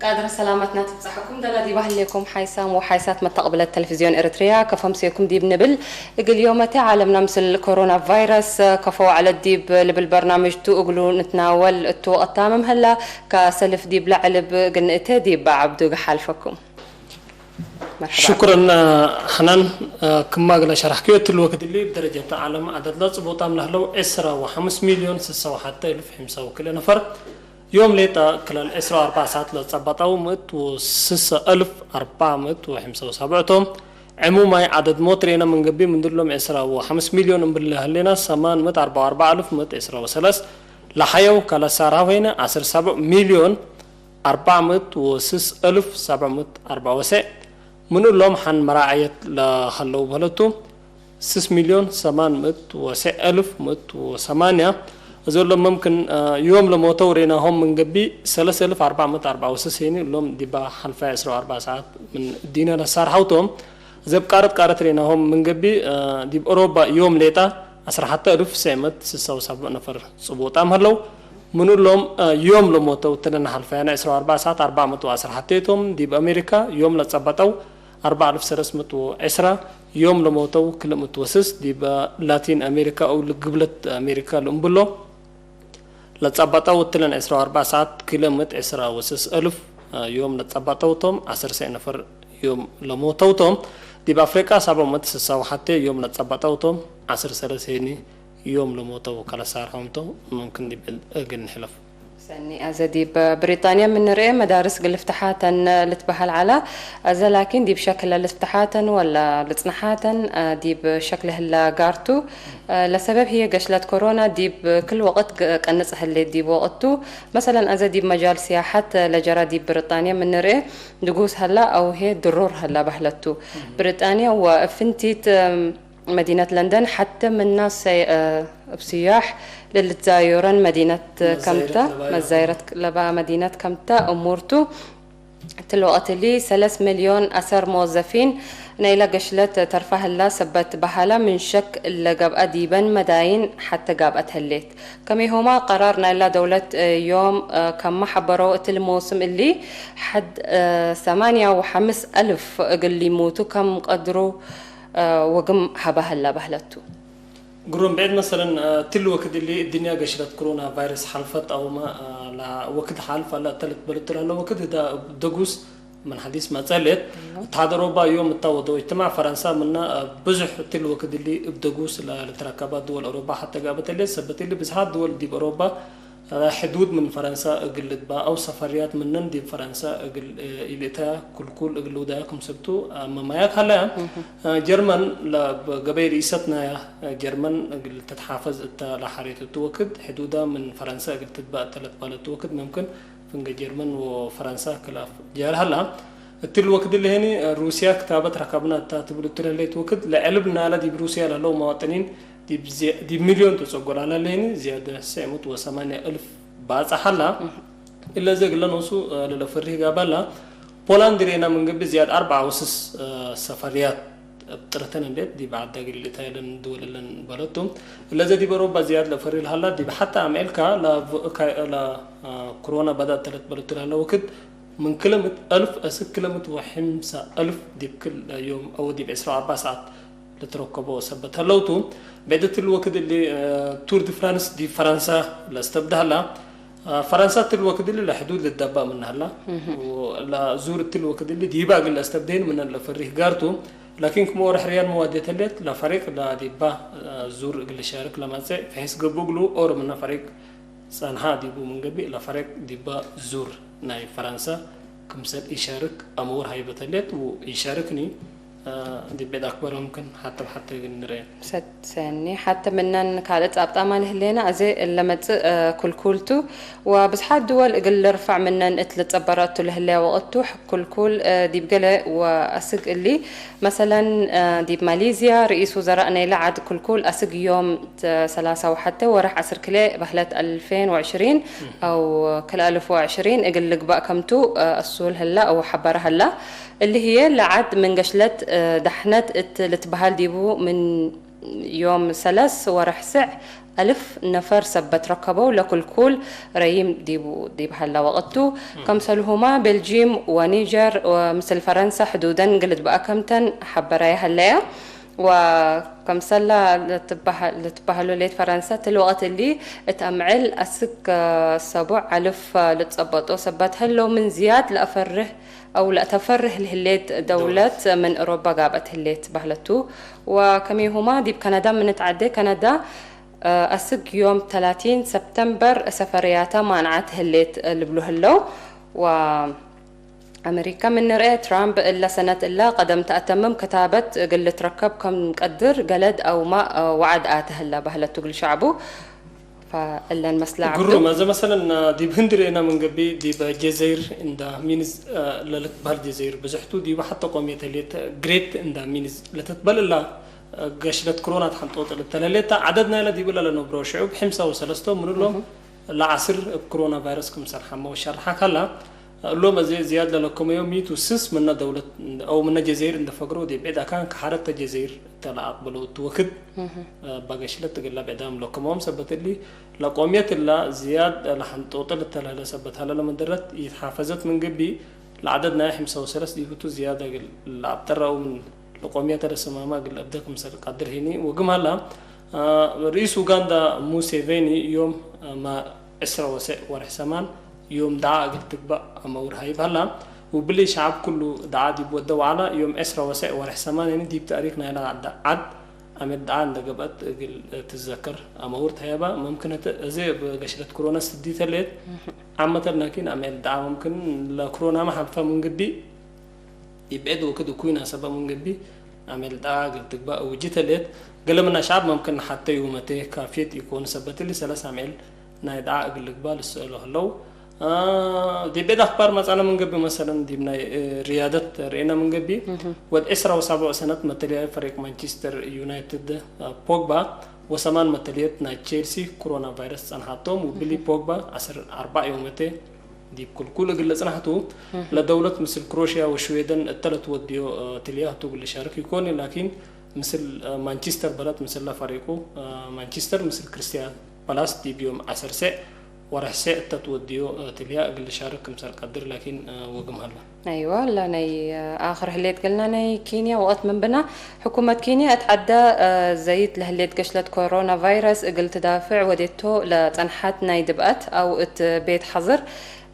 ኣድረ ሰላማትና ትብጻሕኩም። ደላ ዲብ ኣህሌኩም ሓይሳም ወሓይሳት መተቕብለት ቴሌቪዝዮን ኤርትርያ፣ ከፈምሴኩም ዲብ ንብል። እግል ዮመቴ ዓለምና ምስል ኮሮና ቫይረስ ከፈው ዓለት ዲብ ልብል በርናምጅቱ እግሉ ንትናወል እቱ ወቕታ መምህላ፣ ከሰልፍ ዲብ ለዕልብ ግንእቴ ዲብ ዓብዱ ግሓልፈኩም። መርሐባ። ሽኩረን ሓናን። ክማ ግለ ሸራሕክዮ እትል ወክድ እሊ ብደረጀት ዓለም ዓደድ ለጽቦጣም ለህለው ዕስራ ወሓምስ ሚልዮን ስሳ ወሓተ እልፍ ሕምሳ ወክልኤ ነፈር ዮም ሌጣ ክላል ዕስራ ወኣርባዕ ሰዓት ለጸባጣው ምእት ወስሳ እልፍ ኣርባዕ ምእት ወሕምሳ ወሳብዕቶም ዕሙማይ ዓደድ ሞት ሬና ምንገቢ ምንድሎም ዕስራ ወሓምስ ሚልዮን እምብል ለህሌና ሰማን ምእት ኣርባዕ ወኣርባዕ እልፍ ምእት ዕስራ ወሰለስ ለሓየው ካላሳራ ሆይነ ዓስር ሳብዕ ሚልዮን ኣርባዕ ምእት ወስስ እልፍ ሳብዕ ምእት ኣርባዕ ወሰዕ ምንሎም ሓን መራዓየት ለሃለው በህለቱ ስስ ሚልዮን ሰማን ምእት ወሰዕ እልፍ ምእት ወሰማንያ እዞሎም መምክን ዮም ለሞተው ሬናሆም ምንገቢ ሰለስ እልፍ ኣርባዕ ምእት ኣርባዕ ወስስ ሄኒ እሎም ዲባ ሓልፋይ ዕስራ ወኣርባዕ ሰዓት ምን ዲነ ለሳርሐውቶም ዘብ ቃረት ቃረት ሬናሆም ምንገቢ ዲብ ኦሮባ ዮም ሌጣ ዓስራ ሓተ እልፍ ሰመት ስሳ ወሳብዕ ነፈር ጽቡጣም ሀለው። ምንሎም ዮም ለሞተው ትለን ሓልፋያና ዕስራ ወኣርባዕ ሰዓት ኣርባዕ ምእት ወዓስራ ሓተ ቶም ዲብ ኣሜሪካ ዮም ለጸበጠው ኣርባዕ እልፍ ሰለስ ምእት ወዕስራ ዮም ለሞተው ክልእ ምእት ወስስ ዲብ ላቲን ኣሜሪካ ኣው ልግብለት ኣሜሪካ ልእምብሎ ለጸበጠው እትለን ዕስራ ወኣርባዕ ሰዓት ክልእ ምእት ዕስራ ወስስ እልፍ ዮም ለጸበጠውቶም ዓስር ሰዕ ነፈር ዮም ለሞተውቶም ዲብ ኣፍሪቃ ሳብዕ ምእት ስሳ ወሓተ ዮም ለጸበጠውቶም ዓስር ሰለሰ ሄኒ ዮም ለሞተው ከለሳርሖምቶ ምምክን ዲብ እግል ንሕለፍ። ሰኒ ኣዘ ዲብ ብሪጣንያ ምንርኤ መዳርስ ግልፍትሓተን ልትበሃል ዓላ፣ ኣዘ ላኪን ዲብ ሸክለ ልትፍትሓተን ወላ ልጽንሓተን ዲብ ሸክለ ህላ ጋርቱ፣ ለሰበብ ህየ ገሽለት ኮሮና ዲብ ክል ወቕት ግ-፣ ቀንጽ ህሌት ዲብ ወቕቱ፣ መሰለን ኣዘ ዲብ መጃል ስያሓት ለጀራ ዲብ ብሪጣንያ ምንርኤ ድጉስ ህላ ኣውሄ ድሩር ህላ ባህለቱ። ብሪጣንያ ወእፍንቲት መዲነት ለንደን ሓተ ምና ሰይ-፣ እ፣ እብ ስያሕ ለልትዛዮረን መዲነት ከምተ፣ መዛይረት ለባ መዲነት ከምተ እሙርቱ። እትል ወቐት እሊ ሰለስ ሚልዮን ኣሰር መወዘፊን ናይላ ገሽለት ተርፋ ህላ ሰበት በሃላ ምን ሸክ ለገብአ ዲበን መዳይን ሓተ ጋብአት ህሌት። ከመይሆማ ቀራር ናይላ ደውለት፣ እ፣ ዮም፣ እ፣ ከማ ሐበረው እትል መውስም እሊ ሐድ፣ እ፣ ሰማንያ ወሐምስ አልፍ እግል ሊሙቱ ከም ቀድሩ ወግም ሀባ ህላ ባህለቱ። ግሩም ብዕድ መሰለን ትል ወክድ እሊ እድንያ ገሽለት ክሮና ቫይረስ ሓልፈት ኣውማ ወክድ ሓልፍ ኣላ እተለት በልቱ ላለ ወክድ ህዳ ደጉስ ምን ሓዲስ መጸሌት እተሓደ ሮባ ዮም እታ ወዶ እጅትማዕ ፈረንሳ ምና ብዙሕ ትል ወክድ እሊ እብ ደጉስ ለተረከባ ድወል ኦሮባ ሓተ ጋበተሌት ሰበት እሊ ብዝሓት ድወል ዲብ ኦሮባ ሕዱድ ምን ፈረንሳ እግል ልግባ አው ሰፈርያት ምነን ዲብ ፈረንሳ እግል ኢልእተያ ኩልኩል እግል ልውዳያ ክምሰልቱ መማያት ሀለያ። ጀርመን ለገበይ ርኢሰት ናያ ጀርመን እግል ተትሓፈዝ እተ ለሓሬት እቱ ወክድ ሕዱዳ ምን ፈረንሳ እግል ትግባእ እተ ለትባለቱ ወክድ መምክን ፍንገ ጀርመን ወፈረንሳ ክላፍ ጃር ሀላ። እትል ወክድ ለሄኒ ሩስያ ክታበት ረከብና እታ ትብል እትል ህለይት ወክድ ለዕልብ ናላ ዲብ ሩስያ ለህለው መዋጥኒን ዲብ ሚልዮን ተጸጎል ኣላ ለይኒ ዝያደ ሰዕሙት ወሰማንያ እልፍ ባጽሕ ኣላ። እለዘ ግለ ኖሱ ለለፈሪህ ጋባላ ፖላንድ ሬና ምን ግቢ ዝያድ ኣርብዓ ወስስ ሰፈርያት እብ ጥረተን እንዴት ዲብ ዓዳ ግሊ ታይለን ድወልለን በለቱ። እለዘ ዲብ ኦሮባ ዝያድ ለፈሪ ለሃላ ዲብ ሓታ ኣምኤልካ ለክሮና በዳ ተለት በለቱ ለሃላ ወክድ ምን ክለምት እልፍ እስክ ክለምት ወሕምሳ እልፍ ዲብ ክል ዮም አው ዲብ ዕስራ ወኣርባ ሰዓት ልትረከቦ ሰበት ሀለውቱ። ብዕድ ትል ወክድ እሊ ቱር ዲ ፍራንስ ዲ ፈረንሳ ለስተብድ ሀላ። ፈረንሳ ትል ወክድ እሊ ለሕዱድ ልደባ ምን ሀላ። ለዙር ትል ወክድ እሊ ዲባ እግል ለስተብደይን ምነን ለፈሪህ ጋርቱ። ላኪን ክም ኦር ሕርያን መዋዴት ህሌት ለፈሪቅ ለዲባ ዙር እግል ሸርክ ለመጽዕ ፍሒስ ገብእ እግሉ ኦር ምነ ፈሪቅ ጸንሓ ዲቡ ምን ገብእ ለፈሪቅ ዲባ ዙር ናይ ፈረንሳ ክምሰል ኢሸርክ አመውር ሃይበተሌት ወኢሸርክኒ ዲብ ቤት አክበር ምምክን ሓተ ብሓተ ግን ንርኤ። ሰኒ ሓተ ምነን ካልእ ጻብጣማ ንህሌና፣ እዚ ለመጽእ ኩልኩልቱ ወብዝሓት ድወል እግል ልርፋዕ ምነን እት ልጸበረቱ ለህለያ ወቅቱ ኩልኩል ዲብ ገለ ወአስግ እሊ፣ መሰለን ዲብ ማሊዝያ ርኢስ ውዘራእ ናይላ ዓድ ኩልኩል አስግ ዮም ሰላሳ ወሓተ ወርሕ ዓስር ክልኤ በህለት አልፌን ወዕሽሪን አው ክልኤ አልፍ ወዕሽሪን እግል ልግባእ ከምቱ አሱል ህላ አው ሐበረ ህላ። እሊ ህዬ ለዓድ ምን ገሽለት ዳሕነት እት ልትበሃል ዲቡ ምን ዮም ሰለስ ወርሕ ስዕ ኣልፍ ነፈር ሰበት ረከበው ለኩልኩል ረይም ዲቡ ዲብ ሀላ ወቅቱ። ከምሰልሁማ ቤልጂም ወኒጀር ወምስል ፈረንሳ ሕዱደን ግልድበኣ ከምተን ሐበራያ ሀለያ። ወከምሰላ ልትበሃ-፣ ልትበሃሉ ሌት ፈረንሳ ትል ወቅት እሊ እት ኣምዕል ኣስክ ሰቡዕ ኣልፍ ልትጸበጦ ሰባት ሀለው ምን ዝያድ ለኣፈርህ ኣው ለተፈርህ ልህሌት ደውለት ምን እሮባ ጋብአት ህሌት ባህለቱ። ወከሜሁማ ዲብ ከነዳ ምን ትዓደ ከነዳ ኣስግ ዮም ተላቲን ሰፕተምበር ሰፈርያታ ማንዓት ህሌት ልብሉ ህለው። ወአሜሪካ ምን ንርኤ ትራምፕ እላ ሰነት እላ ቀደም ተኣተምም ክታበት እግል ልትረከብ ከም ቀድር ገለድ ኣውማ ወዓድ ኣተህላ ባህለቱ እግል ሸዕቡ። ፈእለን መስላ ዓብዱ። ግሩም። እዚ መሰለን ዲብ ህንዲ ርኤና መንገቢ ዲብ ጀዘይር እንዳ ሚንዝ ለልትበሃል ጀዘይር ብዙሕቱ ዲብ ሓተ ቆምየት ህሌት ግሬት እንዳ ሚንዝ ለተትበል እላ ገሽለት ክሮና ተሓንጦጥ ልተለሌታ ዓደድ ናይላ ዲብ እላ ለነብሮ ሽዑብ ሕምሳ ወሰለስቶ ምንሎም ለዓስር እብ ክሮና ቫይረስ ክምሰል ሓመው ሸርሓ ካላ እሎም እዚ ዝያድ ለለከመዮ ሚቱ ስስ ምነ ደውለት ኣው ምነ ጀዘይር እንደፈግሮ ዲብ ዕድ ኣካን ከሓረተ ጀዘይር ተለኣቅበሎ እትወክድ ባገሽለት ትግላ ብዕዳም ለከመዎም ሰበት እሊ ለቆምየት እላ ዝያድ ለሓንጦጠ ልተለህለ ሰበት ሃለ ለመደረት ይትሓፈዘት ምን ግቢ ለዓደድ ናይ ሕምሳ ወሰለስ ዲብቱ ዝያድ እግል ለኣብጠራኡ ምን ለቆምየተ ለሰማማ እግል እብደ ክምሰል ቃድር ሄኒ ወግም ሃላ። ርኢስ ኡጋንዳ ሙሴቬኒ ዮም ማ ዕስራ ወሰዕ ወርሕ ሰማን ዮም ደዓ እግል ትግባእ ኣመውር ሃይብ ሃላ። ውብሊ ሸዓብ ኩሉ ደዓ ዲብ ወደ ዋዕላ ዮም ዕስራ ወሰዕ ወርሕ ሰማን ሄኒ ዲብ ታሪክ ናይላ ዓድ ዓድ ኣመት ደዓ እንደገብአት እግል ትዘከር ኣመውር ተያባ። መምክነት እዚ ብገሽለት ክሮና ስዲ ተሌት ዓመተል ናኪን ኣመል ደዓ መምክን ለክሮና መሓልፋ ምን ግቢ ይብዕድ ወክድ እኩይና ሰባ ምን ግቢ ኣመል ደዓ እግል ትግባእ ውጂ ተሌት። ገለ ምና ሸዓብ መምክን ሓተ ይውመቴ ካፍየት ይኮን ሰበት እሊ ሰለስ ኣምዕል ናይ ደዓ እግል ልግባ ልስእሎ ህለው። ዲብ ቤት ኣኽባር መጻና ምን ግቢ መሰለን ዲብ ናይ ሪያደት ርኤና ምን ግቢ ወድ ዕስራ ወሳብዑ ሰነት መተልያ ፈሪቅ ማንቸስተር ዩናይትድ ፖግባ ወሰማን መተልየት ናይ ቼልሲ ክሮና ቫይረስ ጸንሓቶም ውብሊ ፖግባ ዓሰርተ ኣርባዕ ዮመቴ ዲብ ኩልኩል እግል ጽናሕቱ ለደውለት ምስል ክሮሽያ ወሽዌደን እተለት ወድዮ ትልያ ህቱ እግል ሻርክ ይኮን ላኪን ምስል ማንቸስተር በለት ምስላ ፈሪቁ ማንቸስተር ምስል ክርስቲያን ፓላስ ዲብ ዮም ዓሰርተ ወርሕ ሴዕ እተ ትወድዮ ትልያ እግል ሻርክ ክምሰል ቀድር ላኪን ወግም ሀላ። ኣይዋ ላ ናይ ኣኽር ህሌት ገልናይ ኬንያ ወቐት መንብና ሕኩመት ኬንያ እት ዓዳ ዘይት ለህሌት ገሽለት ኮሮና ቫይረስ እግል ትዳፍዕ ወዴቶ ለጸንሓት ናይ ድብኣት ኣው እት ቤት ሓዝር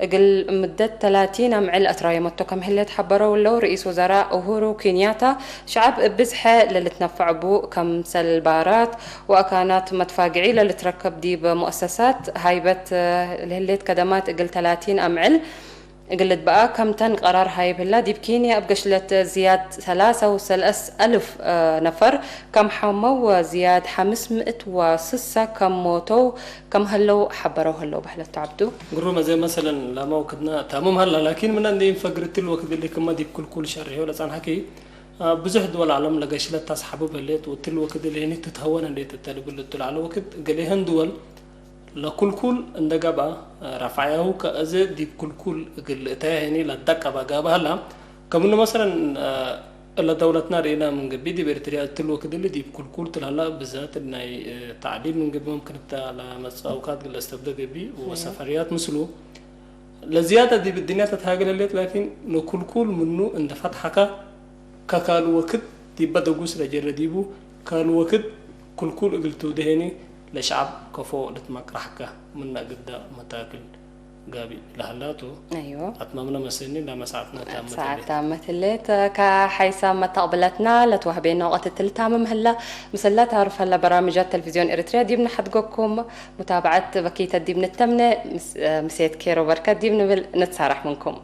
እግል ምደት ተላቲን ኣምዕል ኣትራየመቶ ከም ህሌት ሓበረው ለው ርኢስ ወዘራ ኡሁሩ ኬንያታ ሸዓብ ብዝሐ ለልትነፈዕቡ ከምሰል ባራት ወኣካናት መትፋግዒ ለልትረከብ ዲብ ሙእሰሳት ሃይበት ለህሌት ከደማት እግል ተላቲን ኣምዕል እግል ልትበኣ ከምተን ቀራር ሃይብ ህላ ዲብ ኬንያ እብ ገሽለት ዝያድ ሰላሳ ወሰለስ ኣልፍ ነፈር ከም ሓመው ወዝያድ ሓምስ ምእት ወስሳ ከም ሞተው ከም ህለው ሓበረው ህለው በህለቱ ዓብዱ። ግሩም እዚ መሰለን ላማው ክድና ታሙም ሀላ ላኪን ምና እንደ ይንፈግር እትል ወክድ እሊ ክማ ዲብ ኩልኩል ሸርሕዮ ለጻንሐኪ ብዙሕ ድወል ዓለም ለገሽለት ታስሓቡ በሌት ወትል ወክድ እሊ ህኒ ትትሀወን እንደ ትተልብል እትል ዓለ ወክድ ገሌህን ድወል ለኩልኩል እንደ ገብኣ ራፋያሁ ከእዘ ዲብ ኩልኩል እግል እተያ ሄኒ ለዳቀባ ጋባ ሀላ። ከምኑ መሰለን እለ ደውለትና ርኢና ምን ገቢ ዲብ ኤርትርያ እትል ወክድሊ ዲብ ኩልኩል ትልሃላ ብዛት ናይ ታዕሊም ምን ገቢ መምክንታ ለመጻውካት ግለስተብደ ገቢ ወሰፈርያት ምስሉ ለዝያዳ ዲብ እድንያ ተትሃገለሌት ላኪን ንኩልኩል ምኑ እንደ ፈትሐካ ከካሉ ወክድ ዲበ ደጉስ ለጀረ ዲቡ ካሉ ወክድ ኩልኩል እግል ትውደሄኒ ለሸዓብ ከፎ ልትመቅራሕካ ምነ ግዳ መታክል ጋቢ ለሀላቱ። ኣይዎ። ኣትማምነ መሰኒ ላመ ሰዓትና ታመት ሰዓት ታመት ሌት ካሓይሳ መተቅብለትና ለትዋህቤና ወቀት ትልታመ ምህላ ምስላ ታሩፍ ሀላ በራምጃት ተለቪዝዮን ኤርትርያ ዲብ ንሓድገኩም ሙታብዓት በኪተ ዲብ ንተምነ ምስ-፣ ምሴት ኬሮ በርከት ዲብ ንብል ንትሳራሕ ምንኩም።